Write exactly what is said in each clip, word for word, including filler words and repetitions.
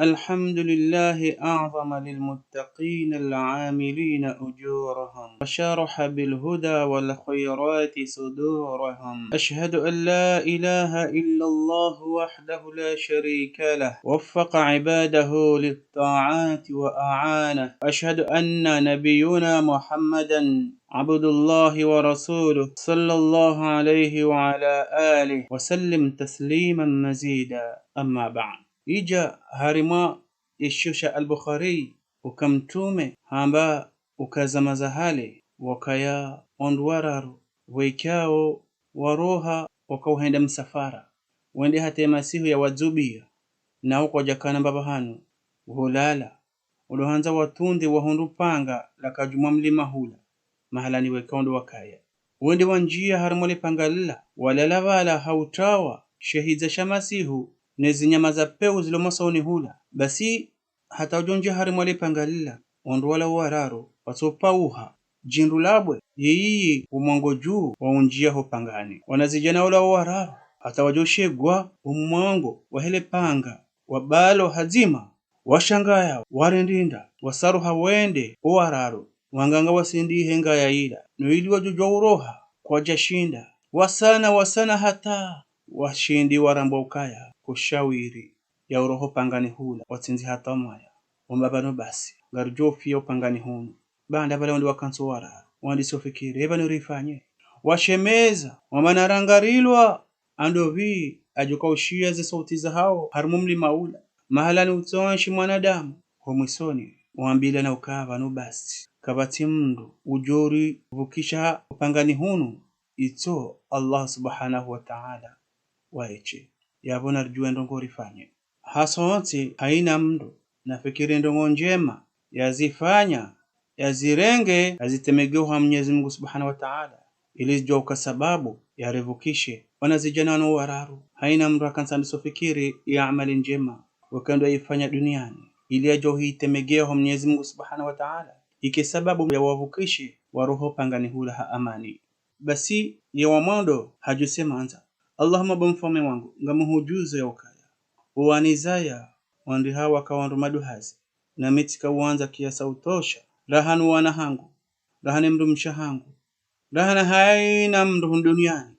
الحمد لله أعظم للمتقين العاملين أجورهم، وشرح بالهدى والخيرات صدورهم. أشهد أن لا إله إلا الله وحده لا شريك له، وفق عباده للطاعات وأعانه. أشهد أن نبينا محمدا عبد الله ورسوله، صلى الله عليه وعلى آله وسلم تسليما مزيدا. أما بعد. Idja harimwa yeshiyo sha Al-Bukhari, uka Mtrume hamba uka zama za hale, wakaya wandru wararu, wekao waroha wakauhenda msafara, wende hata ye masihu ya wadzubiya, nao kwadjakana mbapvi hanu, hulala, ulo handza watunde wahundru panga laka dju mwa mlima hula, mahalani wekao ndo wakaya. Wende wandjiya harimwa le panga lila, walala pvala ha utawa, she hidza sha masihu, ne zinyama za pewu zilo mwasauni hula. Basi, hata wadjo ndjiya harimwa le panga lila, wandru wala wararu, watsopauha, djindru labwe, yeyiyi wo mwango dju waundjiya ho pangani. Wanazidjana wala wararu, hata wadjo shegwa wo mwango wahe le panga, wabalo hadzima, washangaya, warindinda, wasaruha wende wo wararu, wanganga wasindihe ngaya yila, no ili wadjo djuwa uroha, kwadjashinda. Wasana, wasana hata washindi warambwa ukaya, kushawiri ya uroha ho pangani hula, watsindzi hata mwaya. Wamba pvanu basi, ngaridjo fiya ho pangani hunu. Baanda pvala wende wakantsi wo wararu, wandiso fikiri, eba nirifanye. Washemeza, wamba na rangarilwa, andopvi, adjo kaushiya ze sauti zahao, harimwa mlima ula. Mahalani utsonshi mwanadamu, ho mwisoni, wambilana ukaya pvanu basi, kapvatsi mndru udjo rivukisha ho pangani hunu, itso Allah subhanahu wa ta'ala waeshe. Yapvo naridjuwe ndrongo rifanye. Hasontsi, haina mndru nafikiri ndrongo ndjema, yazifanya, yazirenge, yazitegemee ha Mnyezi Mungu subhanahu wa ta'ala, ili zidjo uka sababu yarivukishe wanazidjana wanu wararu. Haina mndru hakantsi andiso fikiri ya amali ndjema, weka ndo yayifanya duniani, ili yadjo hitegemea ho Mnyezi Mungu subhanahu wa ta'ala, yike sababu ya wavukishe waroha ho pangani hula ha amani. Basi, ye wa mwando hadjuse mandza. Allahumma, bo mfaume wangu, ngamuhudjuzo ya ukaya, uwanizaya, wandru hawa ka wandru maduhazi, nami tsika uwandza kiasi utosha, raha no wana hangu, raha ne mdrumshe hangu, raha na haina mndru hunu duniani.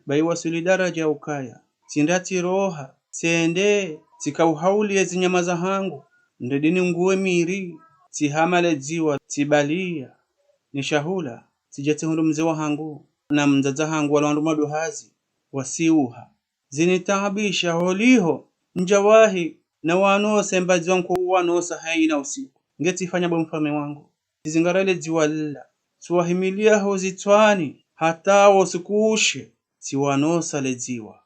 Bahi waswili daraja ya ukaya, tsinda tsiroha, tsende, tsika uhauliye zinyama zahangu, ndredi ninguwe miri, tsihama le dziwa, tsibaliya, ni shahula, tsidja tsihundru mze wahangu, na mdzadze hangu wala wandru maduhazi, wasiuha. Zinitaabisha holiho, ndjawahi, na wanosa emba dziwa nko wanosa haina usiku. Nge tsifanya bo mfaume wangu. Tsizingara le dziwa lila, tsiwahimiliya ho zitswani, hata wo usiku ushe, tsiwanosa le dziwa.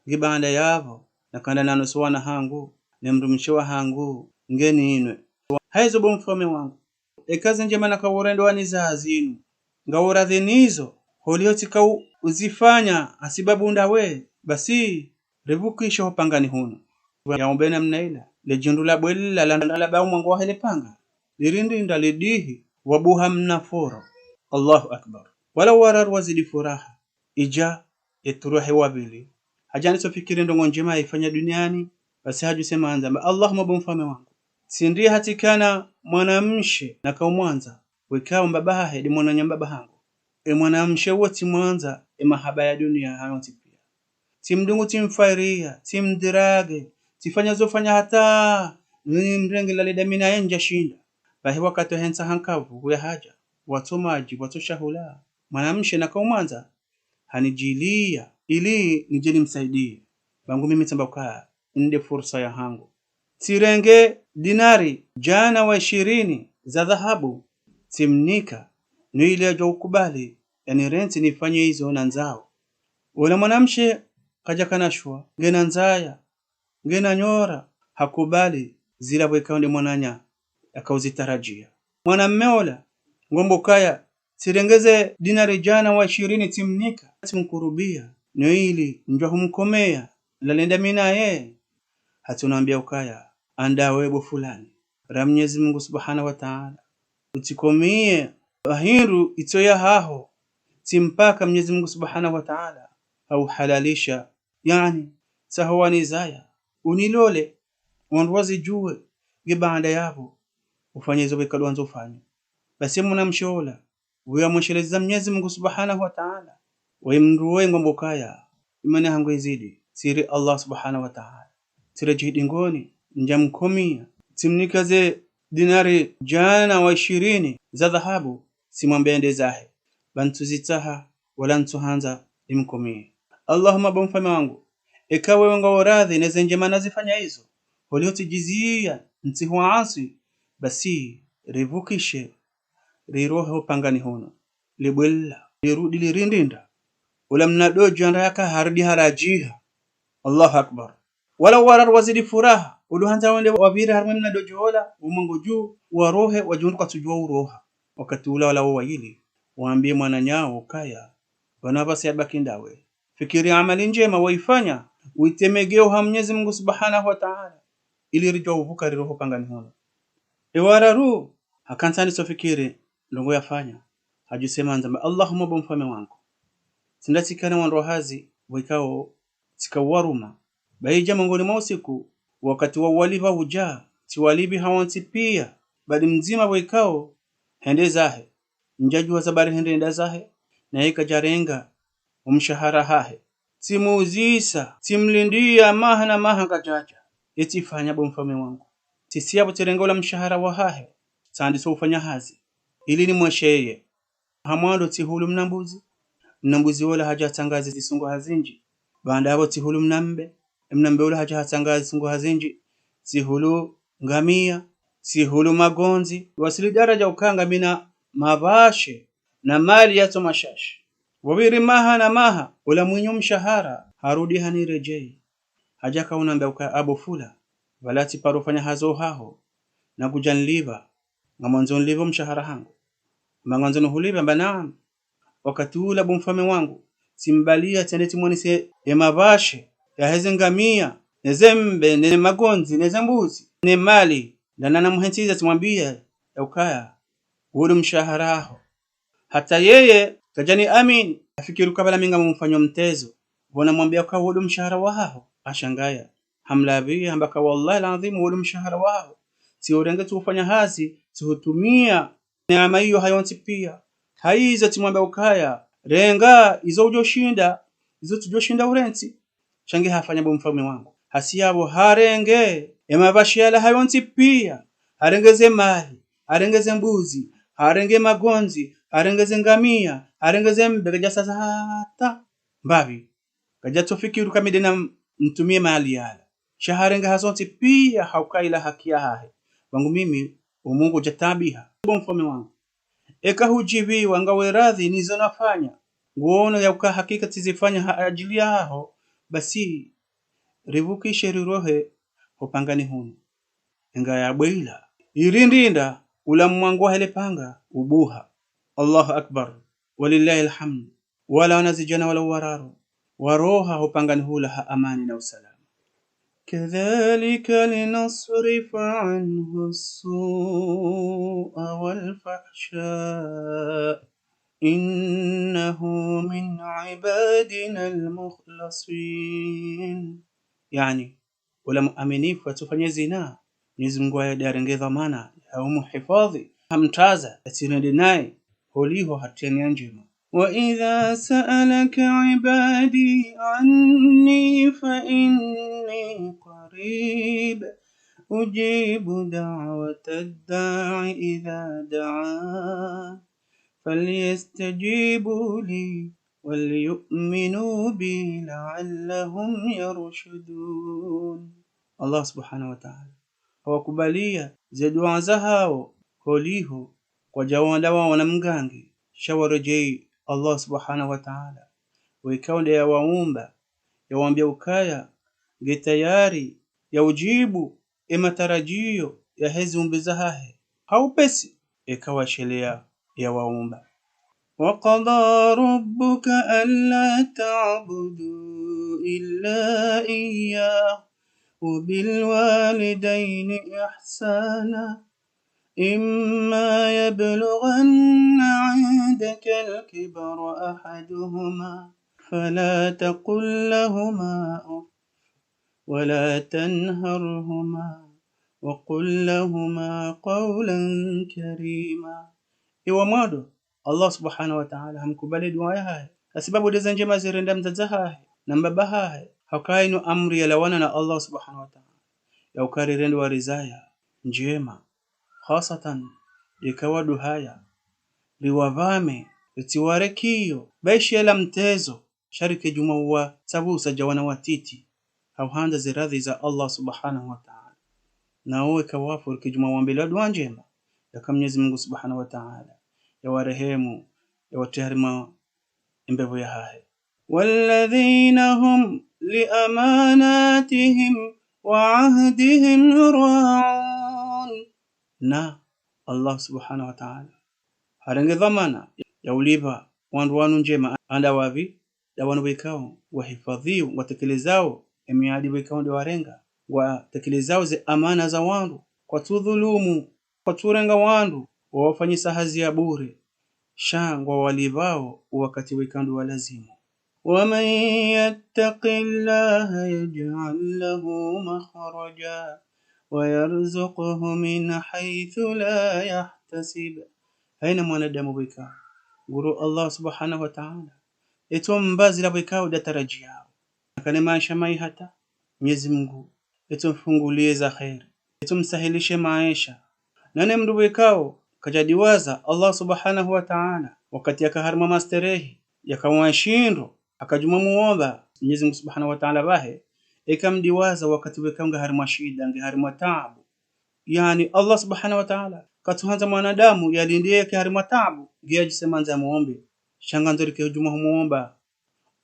Nge baanda yapvo, nakanda nanosa wana hangu, ne mdrumshe wahangu, nge ninwe. Hayizo bo mfaume wangu. Eka ze ndjema naka urende wanizaya zinu, ngauradhi nizo, holiho tsika u-, uzifanya ha sababu ndawe, basi, rivukishe ho pangani hunu. Yaombe namna ila, le djindru labwe lila la, la, la ba mwango wahe le panga, lirindinda lidihi, wabuha mna foro. Allahu Akbar. Wala wararu wazidi furaha. Idja, ye turu yahe wa pvili. Hadja andiso fikiri ndrongo ndjema yayifanya duniani, basi hadjuse mandza, amba, Allahumma, bo mfaume wangu. Tsindri hatsikana mwanamshe naka umwandza, wekao mbaba hahe nde mwananya mbaba hangu. E mwanamshe wo tsimwandza, e mahaba ya dunia hayontsi piya. Tsimdungu, tsimfariya, tsimdrage, tsifanya zofanya hata nimrenge lale ndami naye ndjashinda. Bahi wakati wahe ntsaha nkavu, huya hadja, watso madji, watso shahula. Mwanamshe naka umwandza, hanidjiliya, ili nidje nimsaidiye. Bangu mimi tsamba ukaya, nde fursa yahangu. Tsirenge dinari djana wa ishirini za dhahabu, tsimnika, no ili yadjo ukubali, yanirentsi nifanye izo nandzao. Wola mwanamshe kadjakana shwa, ngena ndzaya, ngena nyora, hakubali zila pvweka nde mwananya, yaka uzitarajia. Mwanamme ola, ngomba ukaya, tsirenge ze dinari djana wa ishirini tsimnika, tsimkurubiya, no ili ndjwa humkomeya, lale ndami naye. Hatsi unambia ukaya, andawe bo fulani, ra Mnyezi Mungu Subhanahu wa Ta'ala, utsikomiye pvahindru itso yahaho, tsi mpaka Mnyezi Mungu Subhanahu wa Ta'ala hauhalalisha. Yaani, tsaho wanizaya, unilole, wandru wazidjuwe, nge baanda yapvo ufanye izo pvweka ndo wandzo ufanye. Basi mwanamshe ola, uya mwesheleza Mnyezi Mungu Subhanahu wa Ta'ala, waye mndru we ngwambo ukaya, imani hangu izidi, tsiri Allah Subhanahu wa Ta'ala. Tsire djihidi ngoni, ndjamkomia, tsimnika ze dinari djana wa ishirini za dhahabu, tsimwambia yende zahe. Ba ntsuzitsaha, wala ntsuhandza nimkomie. Allahumma, bo mfaume wangu, eka wewe ngawo radhi neze ndjema nazifanya izo, holiho tsidjiziya ntsihu ansi, basi rivukishe, rirohe hopangani hunu. Libwela, lirudi lirindinda. Ula mnadodjo anda yaka harudi haradjiha. Allahu Akbar. Wala wararu wazidi furaha, uluhandza wende wapvire harumwa mnadodjo ola, umwango dju, warohe, wadjundu kwatsudjuwa uroha. Wakati ula wala wo wayili, wambie mwananyawo ukaya, pvanu apvasa yabaki ndawe. Fikiri amali ndjema waifanya, uitemegeo ha Mnyezi Mungu Subhanahu wa Ta'ala, ili ridjuwa uvuka rirohe hopangani hunu. Ewararu, hakantsi handiso fikiri ndrongo yafanya, hadjusema handza amba, Allahumma, bo mfaume wangu, tsinda tsikana wandru hazi, pvwekao tsika uwaruma. Ba idja mongoni mwa usiku, wakati wa uwalipva udja, tsiwalipvi hawontsi pia, badi mdzima pvwekao hende zahe. Ndjadjuwa za bari hende nda zahe, naye kadjarenga omshahara hahe. Tsimuuzisa, tsimlindia maha na maha kadjadja. Etsifanya, bo mfaume wangu. Tsisi yapvo tsirenge ula mshahara wahahe, tsandiso ufanya hazi, ili nimwesheye. Ha mwando tsihulu mnambuzi. Mnambuzi wola hadja hatsangazi zisunguha zindji. Baanda yapvo tsihulu mnambe. Mnambe wola hadja hatsangazi zisunguha zindji. Tsihulu ngamia. Tsihulu magondzi. Wasili daradja uka ngamina mapvashe na mali yatso mashashi. Wapviri maha na maha, ula mwinyi omshahara harudi haniredjeyi. Hadja kaunambia uka abo fula, pvala tsiparo fanya hazi ohaho, na kudjanilipva, ngamwandzo nilipve omshahara hangu. Amba ngamwandzo nuhulipve, amba naam. Wakati ula bo mfaume wangu, tsimbalia tsende tsimwonese emapvashe yaheze ngamia, neze mbe, ne magondzi, neze mbuzi, ne mali, ndana namuhentsiza tsimwambie, ya ukaya, wo ndo mshahara haho. Hata yeye, kadjani amini, hafikiri uka pvala mi ngamumfanyo mtezo. Pvo namwambia uka wo ndo mshahara wahaho, hashangaya. Hamlapvia, hamba ka wallahi al-adhim, wo ndo mshahara wahaho. Tsiurenge tsiufanya hazi, tsihutumia neema iyo hayontsi pia. Haizo tsimwambia ukaya, renga izo udjoshinda, izo tsudjoshinda urentsi. Sha nge hafanya bo mfaume wangu. Hasi yapvo harenge emapvashe yala hayontsi pia. Harenge ze mali, harenge ze mbuzi, harenge magondzi, harenge ze ngamia, harenge ze mbe, kadjasaza hata mbapvi. Kadjatsofikiri uka mi nde namtumie mali yala. Sha harenge hazontsi pia ha uka ila haki yahahe. Wangu mimi, o Mungu djataabiha. Bo mfaume wangu, eka hudjipviwa ngawe radhi nizo nafanya, nguono ya uka hakika tsizifanya ha adjili yaho, basi rivukishe rirohe hopangani hunu. Inga ya bwela, irindinda, ula mwango wahe le panga ubuha. Allahu Akbar. Walillahi alhamd. Wala wanazidjana wala wararu, waroha hopangani hula ha amani na usalama. كذلك لنصرف عنه السوء والفحشاء إنه من عبادنا المخلصين. Yaani, ula muaminifu yatsufanya zina, Mwenyezi Mungu yeye nde yarenge dhwamana ya umuhifadhwi, hamtaza, yatsirende naye, holiho hatria nia ndjema. وإذا سألك عبادي عني فإني قريب أجيب دعوة الداع إذا دعان فليستجيبوا لي وليؤمنوا بي لعلهم يرشدون. Allah subhanahu wa ta'ala hawakubalia ze dua zahao, holiho kwadjawonda waona mgangi, sha waredjei Allah subhanahu wa ta'ala, wekao nde yawaumba, yawambia ukaya nge tayari ya udjibu ematarajio yaheze ziumbe zahahe, ha upesi eka washelea yawaumba. وقضى ربك ألا تعبدوا إلا إياه وبالوالدين إحسانا إما يبلغن عندك الكبر أحدهما فلا تقل لهما أف ولا تنهرهما وقل لهما قولا كريما. Ewa mwando, Allah subhanahu wa ta'ala hamkubali dua yahahe, hasibabu ndeze ndjema zirenda mdzadze hahe na mbaba hahe. Hauka inu amri yalawana na Allah subhanahu wa ta'ala, ya ukaya rirende warizaya ndjema, khasatan yeka waduhaya, riwavame, ritsiwarekiyo, baishi yela mtezo, sha rike djumwa uwatsabusa dja wana watiti, hauhandza ziradhi za Allah subhanahu wa ta'ala. Na owe kawafu rike djumwa wambelwa dua ndjema, yaka Mnyezi Mungu subhanahu wa ta'ala yawarehemu, yawatriye harimwa embevo yahahe. والذين هم لأماناتهم وعهدهم راعون. Na Allah subhanahu wa ta'ala harenge dhwamana ya ulipva wandru wanu ndjema, anda wapvi? Nda wanu wekao wahifadhiyo, watekelezao emiadi wekao nde warenga, watekelezao ze amana za wandru, kwatsudhulumu, kwatsurenga wandru wawafanyisa hazi ya bure, sha ngwawalipvao wakati wekao nde walazimu. ومن يتق الله يجعل له مخرجا ويرزقه من حيث لا يحتسب. Haina mwanadamu weka nguro Allah subhanahu wa ta'ala, etso mbazi la wekao nda tarajiyao, akane maesha mai hata, Mnyezi Mungu etso mfungulie za kheri, etso msahilishe maesha. Nane mndru wekao kadjadiwaza Allah subhanahu wa ta'ala wakati yaka harimwa masterehi, yaka wa nshindro, haka djumwa muomba Mnyezi Mungu subhanahu wa ta'ala pvahe, eka mdiwaza wakati wekao nge harimwa shida, nge harimwa taabu. Yaani Allah subhanahu wa ta'ala katsuhandza mwanadamu yalinde yeke harimwa taabu nge yadjise mandza muombe. Sha ngandzo rike djumwa humuomba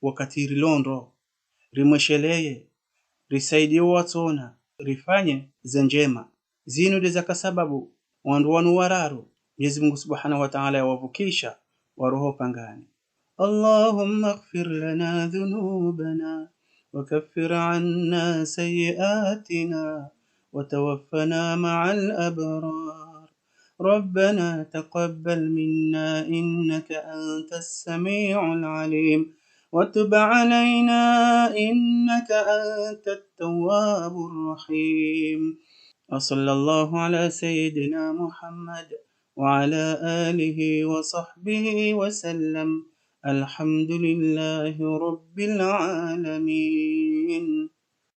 wakati rilo ndro, rimwesheleye, risaidiye watsona, rifanye ze ndjema. Zinu nde zaka sababu wandru wanu wararu Mnyezi Mungu subhanahu wa ta'ala yawavukisha waroho pangani. اللهم اغفر لنا ذنوبنا وكفر عنا سيئاتنا وتوفنا مع الأبرار. ربنا تقبل منا إنك أنت السميع العليم وتب علينا إنك أنت التواب الرحيم. وصلى الله على سيدنا محمد وعلى آله وصحبه وسلم. الحمد لله رب العالمين.